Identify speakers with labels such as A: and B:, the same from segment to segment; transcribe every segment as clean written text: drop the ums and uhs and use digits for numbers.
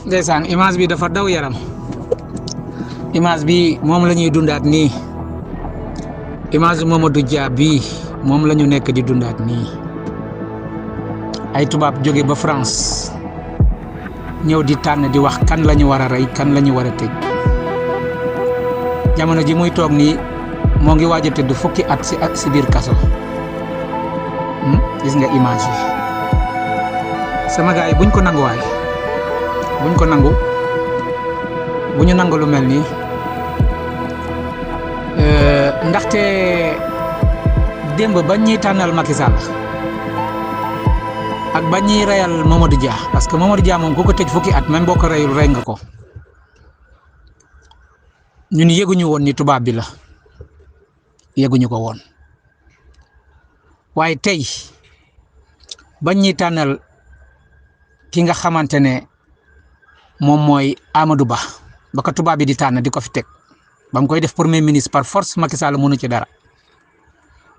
A: ndeysaan image bi dafa daw yaram image bi moom la ñuy dundaat nii image Mamadou Dia bii moom la ñu nekk di dundaat nii ay tubaab jóge ba France ñëw di tànn di wax kan la ñu war a rey kan la ñu war a tëj jamono ji muy toog nii moo ngi waaj a tëdd fukki at si biir kaso gis nga image yi sama gars yi buñ ko nanguwaay buñ ko nangu bu ñu nangu lu mel nii ndaxte démb ba ñuy tànnal Macky Sall ak ba ñuy reyal Mamadou Dia parce que Mamadou Dia moom ku ko tëj fukki at même boo ko reyul rey nga ko ñun yëguñu woon ni tubaab bi la yëguñu ko woon waaye tey ba ñuy tànnal ki nga xamante ne moom mooy Amadou Ba ba ko tubaab bi di tànn di ko fi teg ba mu koy def premier ministre par force Macky Sall mënu ci dara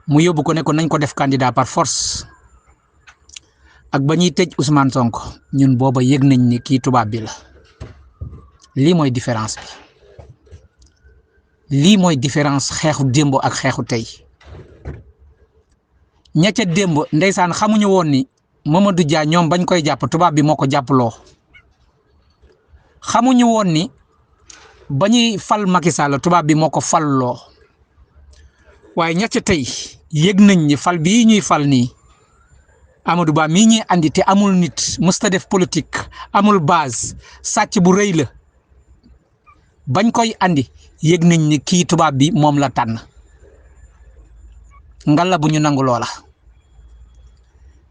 A: mu yóbbu ko ne ko nañ ko def candidat par force ak ba ñuy tëj Ousmane Sonko ñun booba yëg nañ ni kii tubaab bi la lii mooy différence bi lii mooy différence xeexu démb ak xeexu tey ña ca démb ndeysaan xamuñu woon ni Mamadou Dia ñoom bañ koy jàpp tubaab bi moo ko jàppaloo xamuñu woon ni ba ñuy fal Macky Sall tubaab bi moo ko falloo waaye ña ca tey yëg nañ ni fal bii ñuy fal nii Amadou Ba mii ñuy andi te amul nit mësta def politique amul base sàcc bu rëy la bañ koy andi yëg nañ ni kii tubaab bi moom la tànn ngalla bu ñu nangu loola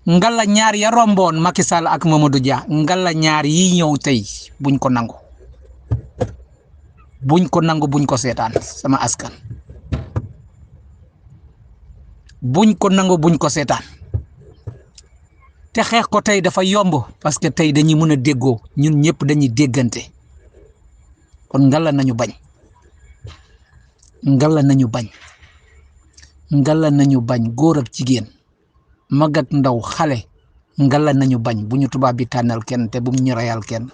A: ngalla ñaar ya romboon Macky Sall ak Mamadou Dia ngalla ñaar yi ñëw tey buñ ko nangu buñ ko seetaan sama askan buñ ko nangu buñ ko seetaan te xeex ko tey dafa yomb parce que tey dañuy mën a déggoo ñun ñëpp dañuy déggante kon ngalla nañu bañ ngalla nañu bañ ngalla nañu bañ góor ak jigéen mag ak ndaw xale ngalla nañu bañ bu ñu tubaab bi tànnal kenn te bu mu ñu reyal kenn